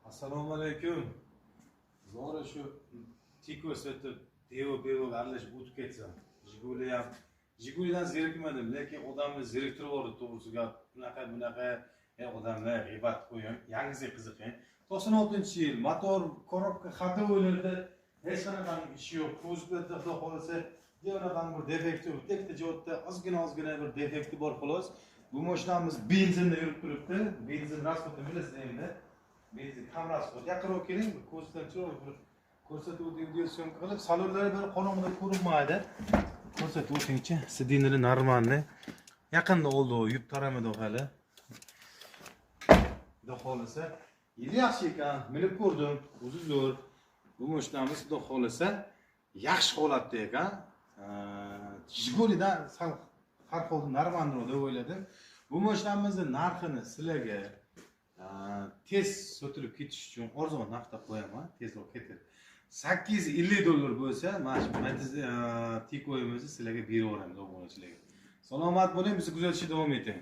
Assalomu alaykum. Zora shu Tiko sotib, Devo Bevo aralashib o'tib ketsam. Jiguli ham, Jigulidan zerikmadim, lekin odamni zeriktirib yubordi, to'g'risi gap. Bunaqa bunaqa odamlar g'iybat qo'ying, yangisiga qiziqing. 96-yil, motor, korobka, ходовойlarda hech qanaqangi ishi yo'q. Kuzovda xudo xohlasa, unaqangi bir defekti yo'q. Bitta jihatda ozgina ozgina bir defekti bor xolos. Bu mashinamiz benzinda yurib turibdi. Benzin расход ini bilasiz endi. Benzin kam расход. Yaqinroq keling, bir ko'zdan chiroyli bir ko'rsatib o'ting, video съёмка qilib, salonlari bir qorong'ida ko'rinmaydi. Ko'rsatib o'tingchi, сиденье lar нормальный. Yaqinda oldi u, yub taramadi hali. Xudo xohlasa, yili yaxshi ekan, minib ko'rdim, o'zi zo'r. Bu mashinamiz xudo xohlasa yaxshi holatda ekan. Jigulidan sal har holda нормальный roq deb o'yladim. Bu mashinamizni narxini sizlarga tez sotilib ketish uchun arzon narxda qo'yaman, tezroq ketadi. $850 bo'lsa, mana shu Matiz Tiko'yimizni sizlarga berib yuboramiz obunachilarga. Salomat bo'ling, bizni kuzatishda davom eting.